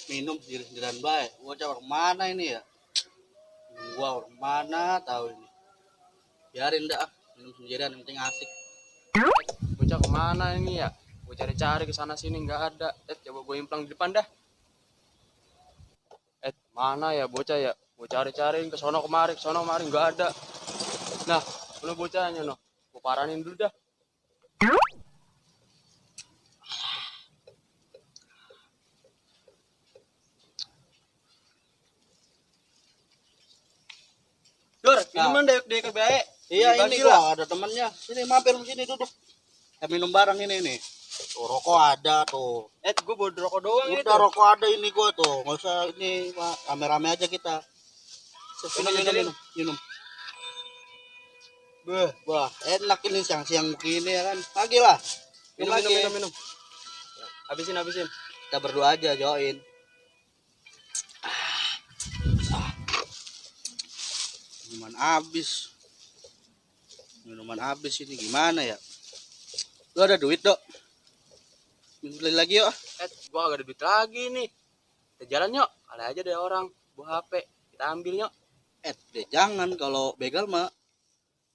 Minum sendirian baik. Gua coba mana ini ya? Gua mana tahu ini. Biarin dah, minum sendirian yang penting asik. Bocah kemana ini ya? Gue cari-cari ke sana sini nggak ada. Coba gue implang di depan dah. Mana ya bocah ya? Gue cari-cariin ke sono kemari nggak ada. Nah, mana bocahnya no? Gue paranin dulu dah. Dur, minuman deh kebaik. Iya ini gua ada temennya. Sini mampir sini duduk. Minum bareng ini nih. Tuh, rokok ada tuh. Gue bawa rokok doang Udah itu. rokok ada ini gua tuh. Nggak usah ini Pak. Rame-rame aja kita. Minum. Wah, enak ini siang-siang begini ya kan. Pagi lah. Minum. Habisin. Kita berdua aja join. Minuman habis ini gimana ya? Lu ada duit, Dok? Beli lagi yuk. Gua agak ada duit lagi nih. Kita jalan yuk. Kali aja deh orang bawa HP. Kita ambil yuk. Jangan kalau begal mah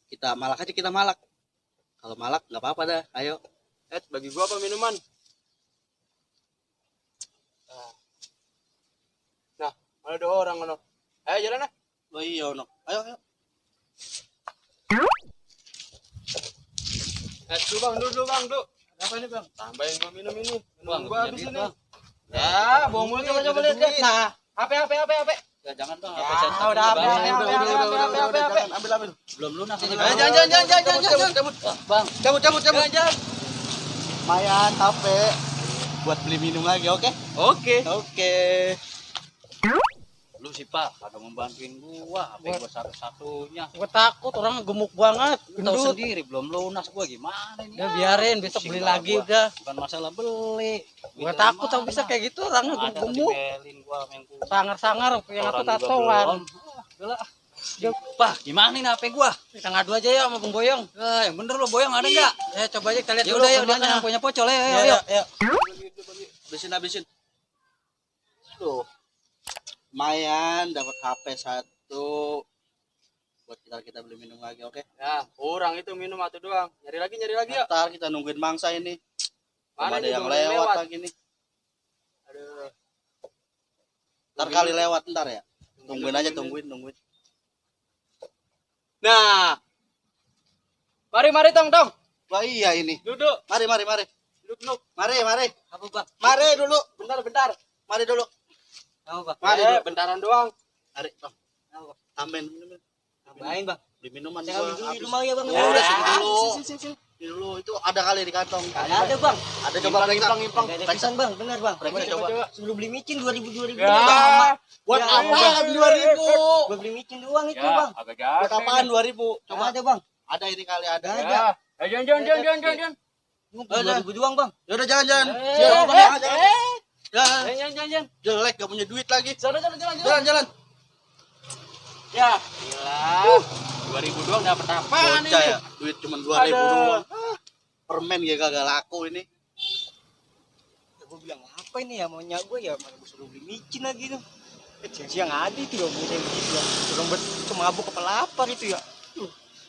kita malak aja kita malak. Kalau malak nggak apa-apa dah. Ayo. Bagi gua apa minuman? Nah, mana ada orang no? Ayo jalan lah. Oh iya, no. Ayo. Dulu bang. Apa ini bang? Tambahin gua minum ini. Bang, Minum gua habis ini. Ya, bawa mulu coba lihat. Nah, HP. Ya jangan bang. Ya, udah HP. Ambil. Belum lunas. Jangan. Bang, cabut. Jangan. Lumayan HP buat beli minum lagi, oke? Oke. Lu sih Pak, kagak membantuin gua, HP gua satu-satunya. Gue takut orang gemuk banget. Lu tahu sendiri belum lunas gua gimana ini. Udah biarin besok beli lagi gua. udah. Bukan masalah beli. Gue takut sama bisa kayak gitu orangnya gemuk. Sangar-sangar yang aku tatoan. Pak, gimana nih HP gua? Kita ngadu aja ya sama Bang Boyong. Yang bener lo Boyong ada enggak? Ya coba aja kita lihat Ya dulu. udah ya mana yang punya pocol ya. Yuk. Habisin. Tuh. Lumayan dapat HP satu. Buat kita beli minum lagi, oke? Ya, orang itu minum satu doang. Nyari lagi ya. Ntar kita nungguin mangsa ini. Mana Ada ini yang belum lewat lagi nih. Aduh. Ntar kali lewat ntar ya. Tungguin. Nah. Mari tong. Wah iya ini. Duduk. Mari. Duduk. Mari. Apa Bang? Mari dulu. Bentar. Mari dulu. Apa Bang? Mari dulu. Bentaran doang. Mari, Bang. Tambahin. Tambahin Bang. Beli minuman Saya gua ambil dulu di habis. rumah ya Bang. Ya udah sini dulu. Sini. Ini dulu itu ada kali di kantong. Ada Bang. Ada coba Implang. Ada pisan Bang, benar Bang. Coba. Sebelum beli micin 2000. Ya. Buat Ya, apaan 2000? Gue beli micin doang itu Ya, Bang. agak Buat jahat. apaan 2000? Coba Coba. ada Bang. Ada ini kali ada. Ada. Ya. Jangan. 2000 doang Bang. Ya udah jalan. Jangan. Jelek gak punya duit lagi. Jalan. Jalan. Ya, gila. 2000 doang dapat apaan ini? Bocah ya, duit cuma 2000 Ada. doang. Permen ya kagak laku ini. Gue bilang apa ini ya maunya gue ya mana gue suruh beli micin lagi tuh. Siang-siang ada itu ya bocah gitu ya. Orang berkemabuk kepala lapar itu ya.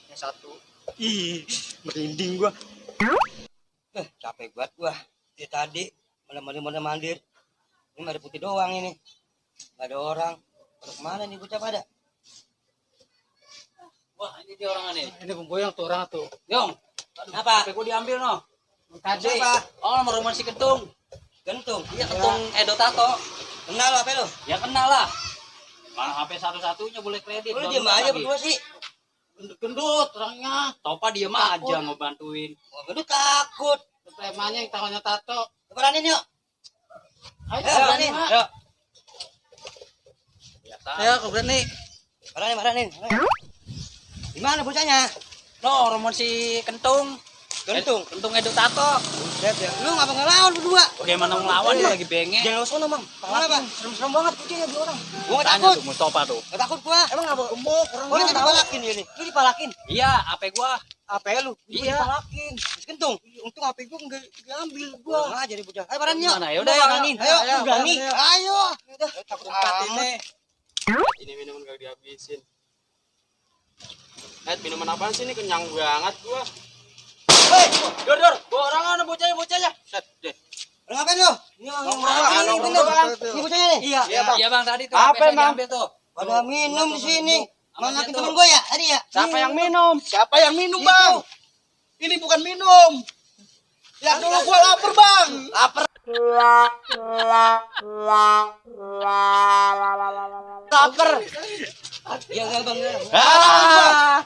Yang satu. Ih, merinding gua. Capek banget gua. Dari tadi malam mandir. Ini ada putih doang ini. Gak ada orang. Pada kemana nih bocah pada? Wah, ini dia orang nih. Ini pemboyong tuh orang tuh. Yong, Apa? HP gua diambil no. Tadi. Siapa? Oh, nomor rumah si Kentung. Gentung. Iya, Kentung Edo Tato. Kenal lo apa lo? Ya kenal lah. Mana HP satu-satunya boleh kredit. Lu download diem aja lagi. berdua sih. Gendut orangnya. Topa diem Takut. aja ngebantuin. Oh, gendut takut. Temanya yang tangannya tato. Beranin yuk. Ayo, Ayo, berani, beranin. Mak. Ayo. Biasa. Ayo, kau berani. Beranin. Di mana bocahnya? No, rumah si Kentung. Gentung. Kentung Edo Tato. Buset ya. Lu ngapa ngelawan berdua? Bagaimana ngelawan dia lagi benge. Jangan lo sono, Mang. Kenapa? Serem-serem banget kucingnya dua orang. Gua nggak Tanya takut. tuh Mustafa tuh. Nggak takut gua. Emang ngapa? Gemuk, orang Gua dipalakin dia nih. Lu dipalakin. Iya, HP gua. HP lu? Gua Iya. dipalakin. Terus Gentung. Untung HP gua nggak diambil gua. Nggak aja nih bocah. Ayo baranin yuk. Gimana? Yaudah, Gua ayo. baranin. Ayo, Ayo, lu berani. ayo. Ayo. Udah. Takut Tempat amat. ini. Ini minuman gak dihabisin. Minuman apaan sih ini? Kenyang banget gua. Hei, Dor, bawa orang mana bocahnya? Set deh. lu ngapain lu? Ini Nongkrong bener. doang. Ini bocahnya nih. Iya, Iya, Bang. iya Bang tadi tuh. Apa, HP saya Bang? diambil tuh. Pada minum di sini. Sama Mana dia temen tuh. gua ya? Tadi ya? Siapa yang minum? Siapa yang minum, Itu. Bang? Ini bukan minum. Ya dulu gua lapar, Bang. Lapar. Lapar. Ya enggak Bang. Ah.